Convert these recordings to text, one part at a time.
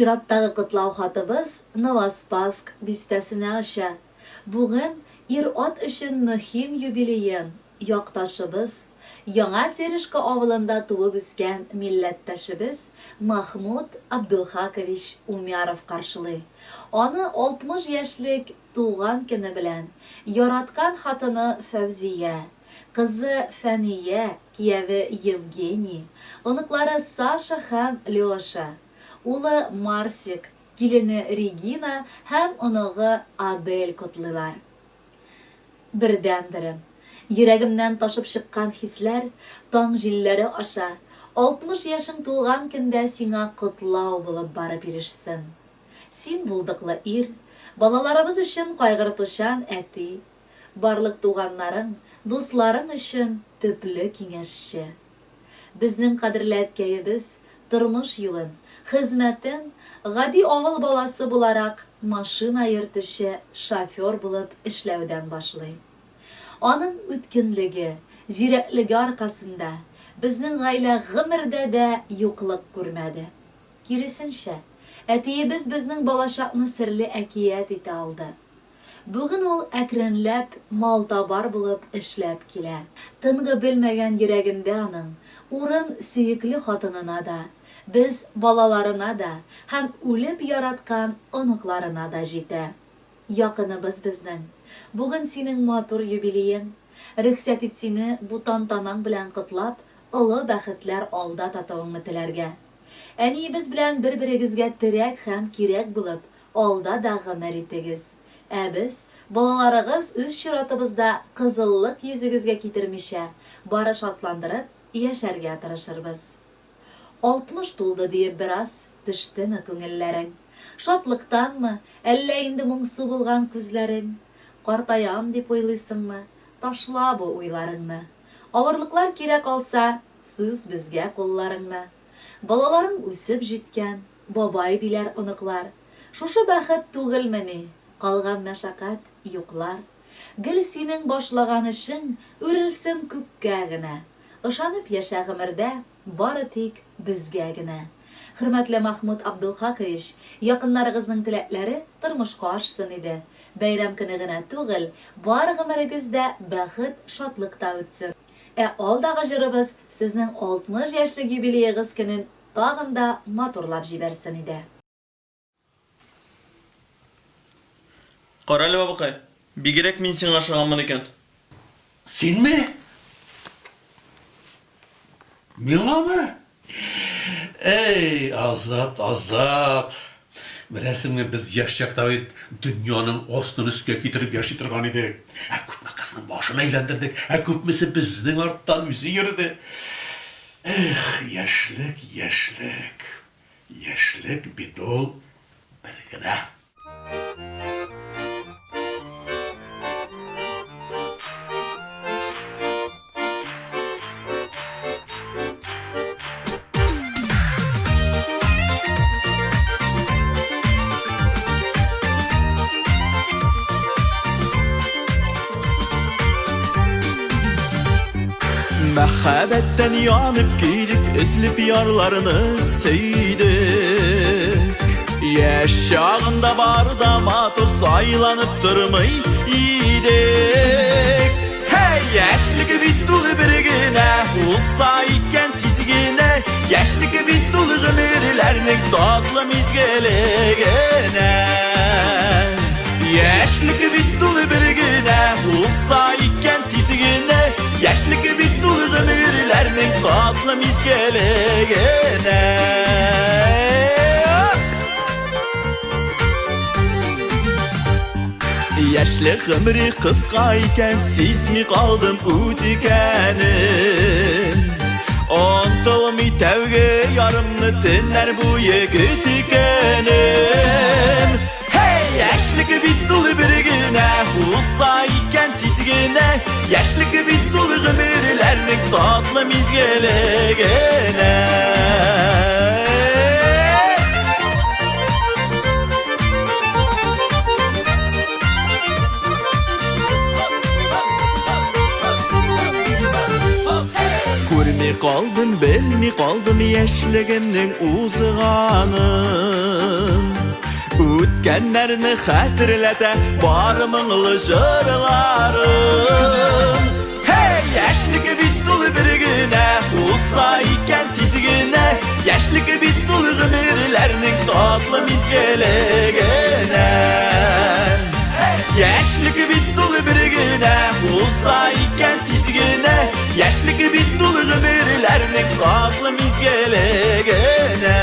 Чираттагы котлау хатыбыз Новоспасск бистәсенә оча. Бүген ир-ат өчен мөһим юбилеен якташыбыз, Яңа Терешка авылында туып үскән милләттәшебез Махмуд Абдулхакович Умяров каршылый. Аны 60 яшьлек туган көне белән яраткан хатыны Фәүзия, кызы Фәния, кияве Евгений, оныклары Саша һәм Леша, улы Марсик, килене Регина һәм оныгы Адель котлыйлар. Бердәнберем. Йөрәгемнән ташып чыккан хисләр таң җилләре аша, 60 яшең тулган көндә сиңа котлау булып барып ирешсен. Син булдыклы ир, балаларыбыз өчен кайгыртучан әти, барлык туганнарың, дусларың өчен төпле киңәшче. Безнең кадерле әткәебез тормыш юлын, хезмәтен гади авыл баласы буларак машина йөртүче шофер булып эшләүдән башлый. Аның үткенлеге, зирәклеге аркасында безнең гаилә гомердә дә юклык күрмәде. Киресенчә, әтиебез безнең балачакны серле әкият итә алды. Бүген ул әкренләп малтабар булып эшләп килә. Тынгы белмәгән йөрәгендә аның урын сөекле хатынына да, без, балаларына да һәм үлеп яраткан оныкларына да җитә. Якыныбыз безнең. Бүген синең матур юбилеең. Рөхсәт ит сине бу тантанаң белән котлап, олы бәхетләр алда татуыңны теләргә. Әниебез белән бер-берегезгә терәк һәм кирәк булып, Алда да гомер итегез. Ә без, балаларыгыз, үз чиратыбызда кызыллык йөзегезгә китермичә, бары шатландырып яшәргә тырышырбыз. 60 тулды диеп бераз төштеме күңелләрең? Шатлыктанмы, әллә инде моңсу булган күзләрең? Картаям дип уйлыйсыңмы? Ташла бу уйларыңны. Авырлыклар кирә калса, суз безгә кулларыңны. Балаларың үсеп җиткән, Бабай, диләр оныклар. Шушы бәхет түгелмени, Калган мәшәкать, юклар. Гел синең башлаган эшең Үрелсен күккә генә. Ышанып яшә гомердә Бары тик безгә генә. Хөрмәтле Махмуд Абдулхакович, якыннарыгызның теләкләре тормышка ашсын иде. Бәйрәм көне генә түгел, бар гомерегез дә бәхет, шатлыкта үтсен. Ә алдагы җырыбыз сезнең 60 яшьлек юбилеегыз көнен Тагын да матурлап җибәрсен иде. Карале, бабакай, бигрәк мин сиңа ошаганмын икән. Синме? Миңамы? Әй, Азат, Азат! Беләсеңме, без яшь чакта бит дөньяның астын өскә китереп яши торган идек. Ә күпме кызның башын әйләндердек, ә күпмесе безнең арттан үзе йөрде. Эх, яшьлек, яшьлек. Яшьлек бит ул бер генә. Мәхәббәттән янып көйдек, өзелеп ярларны сөйдек. Яшь чагында бар да матур сайланып тормый идек. Һәй, яшьлек бит ул бер генә, узса икән тиз генә. Яшьлек бит ул гомерләрнең татлы мизгеле генә. Яшьлек бит ул бер генә, узса икән тиз генә. Яшьлек бит ул гомерләрнең татлы мизгеле генә. Яшьлек гомере кыска икән, сизми калдым үткәнен. Онтылмый тәүге ярымны төннәр буе көткәнем. Һей, яшьлек Яшьлек бит ул бер генә, узса икән тиз генә. Яшьлек бит ул гомерләрнең татлы мизгеле генә. Күрми калдым, белми калдым яшьлегемнең узганын. Үткәннәрне хәтерләтә бар моңлы җырларым. Һей, яшьлек бит ул бер генә, узса икән тиз генә. Яшьлек бит ул гомерләрнең татлы мизгеле генә. Яшьлек бит ул бер генә, узса икән тиз генә. Яшьлек бит ул гомерләрнең татлы мизгеле генә.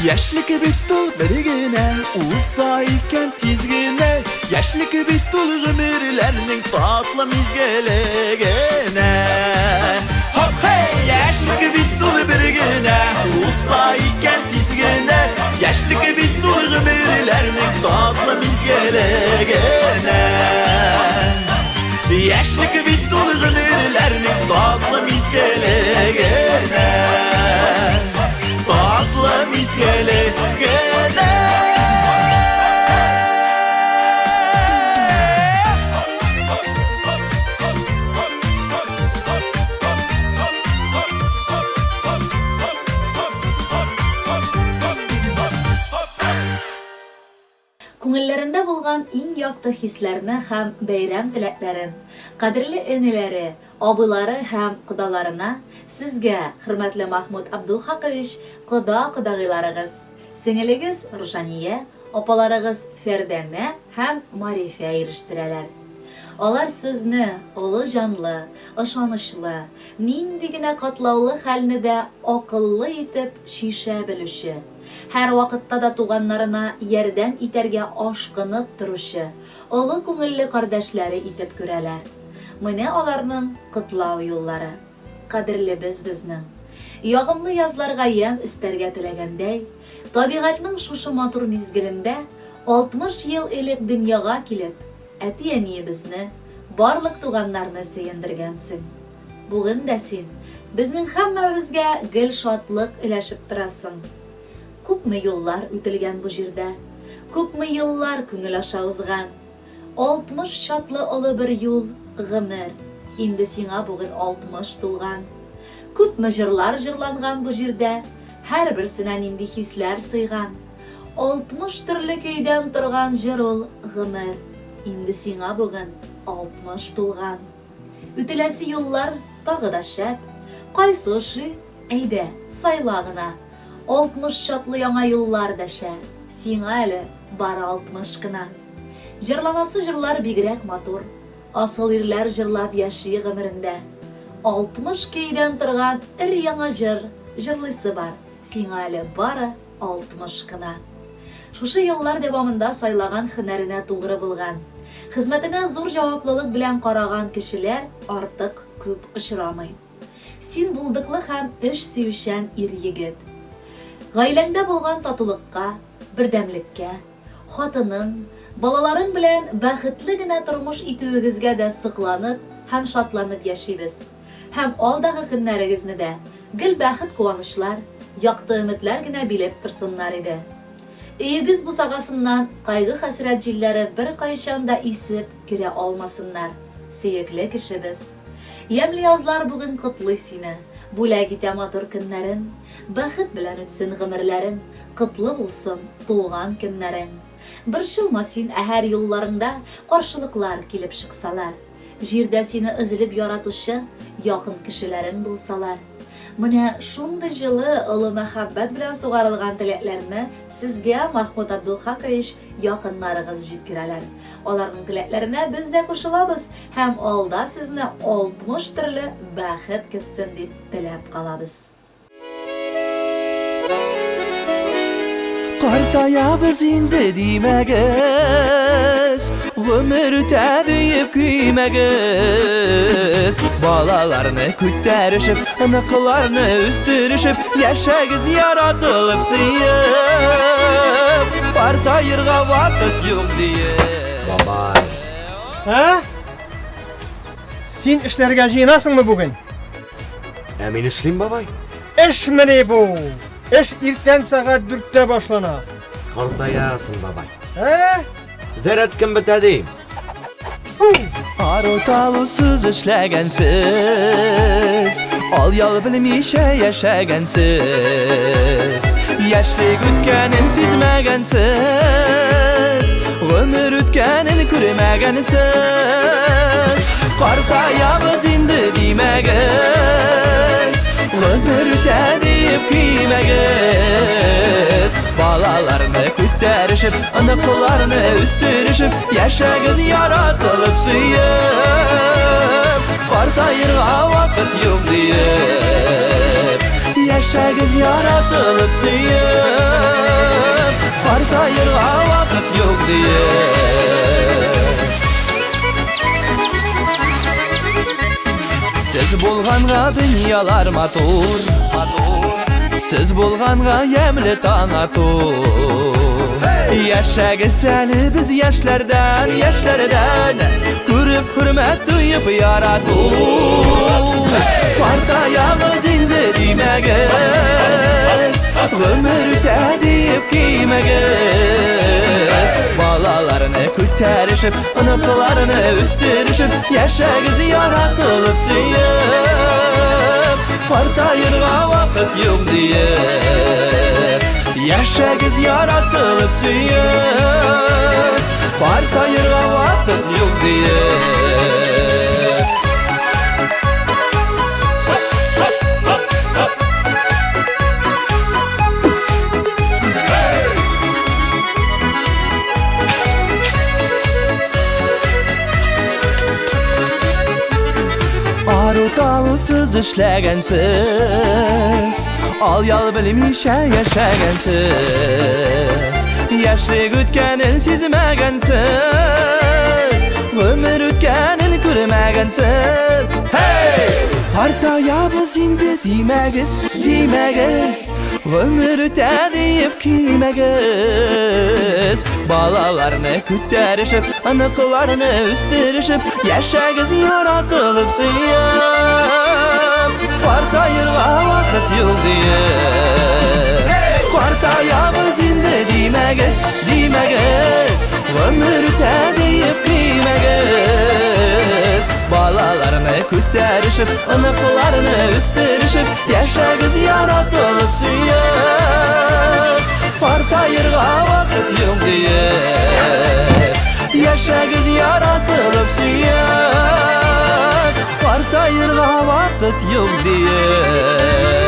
Яшьлек бит ул бер генә, узса икән тиз генә. Яшьлек бит ул гомерләрнең татлы мизгеле генә. Хоп, хей! Яшьлек бит ул бер генә, узса икән тиз генә. Яшьлек бит ул гомерләрнең татлы мизгеле генә. Яшьлек бит ул гомерләрнең татлы мизгеле генә. Татлы мизгеле генә. Күңелләрендә булган иң якты хисләрне һәм бәйрәм теләкләрен, кадерле энеләре, абыйлары һәм кодаларына, сезгә, хөрмәтле Махмуд Абдулхакович, кода-кодагыйларыгыз, сеңелегез Рушания, апаларыгыз Фәрдәнә һәм Марифә ирештерәләр. Алар сезне, олы җанлы, ышанычлы, нинди генә катлаулы хәлне дә акыллы итеп чишә белүче, һәрвакытта да туганнарына ярдәм итәргә ашкынып торучы, олы күңелле кардәшләре итеп күрәләр. Менә аларның котлау юллары. Кадерлебез безнең. Ягымлы язларга ямь өстәргә теләгәндәй, табигатьнең шушы матур мизгелендә 60 ел элек дөньяга килеп, әти-әниебезне, барлык туганнарны сөендергәнсең. Бүген дә син безнең һәммәбезгә гел шатлык өләшеп торасың. Күпме юллар үтелгән бу җирдә, күпме еллар күңел аша узган. 60 чатлы олы бер юл, гомер, инде сиңа бүген 60 тулган. Күпме җырлар җырланган бу җирдә, һәрберсенә нинди хисләр сыйган. 60 төрле көйдән торган җыр ул, гомер, инде сиңа бүген 60 тулган. Үтеләсе юллар тагы да шәп, кайсы ошый, әйдә, сайла гына. 60 чатлы яңа юллар дәшә, сиңа әле бары 60 кына. Җырланасы җырлар бигрәк матур, Асыл ирләр җырлап яши гомерендә. 60 көйдән торган өр-яңа җыр җырлыйсы бар, сиңа әле бары 60 кына. Шушы еллар дәвамында сайлаган һөнәренә тугры булган, хезмәтенә зур җаваплылык белән караган кешеләр артык күп очрамый. Син булдыклы һәм эш сөючән ир-егет. Гаиләңдә булган татулыкка, бердәмлеккә, хатының, балаларың белән бәхетле генә тормыш итүегезгә дә сокланып һәм шатланып яшибез. Һәм алдагы көннәрегезне дә гел бәхет-куанычлар, якты өметләр генә биләп торсыннар иде. Өегез бусагасыннан кайгы-хәсрәт җилләре беркайчан да исеп керә алмасыннар, сөекле кешебез. Ямьле язлар бүген котлый сине, бүләк итә матур көннәрен. Бәхет белән үтсен гомерләрең, котлы булсын туган көннәрең. Борчылма син, әһәр юлларыңда каршылыклар килеп чыксалар. Җирдә сине өзелеп яратучы якын кешеләрең булсалар. Менә шундый җылы, олы мәхәббәт белән сугарылган теләкләрне сезгә, Махмуд Абдулхакович, якыннарыгыз җиткерәләр. Аларның теләкләренә без дә кушылабыз һәм алда сезне 60 төрле бәхет көтсен дип теләп калабыз. Картаябыз инде димәгез. Гомер үтә диеп көймәгез. Балаларны күтәрешеп, оныкларны үстерешеп, яшәгез яратылып сөеп. Картаерга вакыт юк диеп. Бабай. Ә? Син эшләргә җыенасыңмы бүген? Ә мин эшлим, бабай. Эшмени бу? Эш иртән сәгать дүрттә башлана. Картаясың, бабай. Ә? Заряд кем бетә дим? Ару талусыз эшләгәнсез, ал ял белмичә яшәгәнсез, яшьлек үткәнен сизмәгәнсез, гомер үткәнен күрмәгәнсез. Картаябыз инде димәгез, гомер үтә диеп көймәгез. Балаларны күтәрешеп, оныкларны үстерешеп, яшәгез яратылып сөеп. Картаерга вакыт юк диеп, яшәгез яратылып сөеп. Картаерга вакыт юк диеп. Сез булганга дөньялар матур, Сез булганга ямьле таң ату. Яшәгез әле без яшьләрдән, яшьләрдән күреп хөрмәт тоеп ярату. Картаябыз инде димәгез, гомер үтә диеп көймәгез. Балаларны күтәрешеп, оныкларны үстерешеп, яшәгез яратылып сөеп. Картаерга вакыт юк диеп, яшәгез яратылып сөеп. Картаерга вакыт юк диеп. Ару талусыз эшләгәнсез, ал ял белмичә яшәгәнсез, яшьлек үткәнен сизмәгәнсез, гомер үткәнен күрмәгәнсез. Hey! Картаябыз инде димәгез, димәгез, гомер үтә диеп көймәгез. Балаларны күтәрешеп, оныкларны үстерешеп, яшәгез яратылып сөеп. Картаерга вакыт юк диеп. Картаябыз инде димәгез, димәгез, гомер үтә диеп көймәгез. Балаларны күтәрешеп, оныкларны үстерешеп, яшәгез яратылып сөеп. Картаерга вакыт юк диеп, яшәгез яратылып сөеп. Картаерга вакыт юк диеп.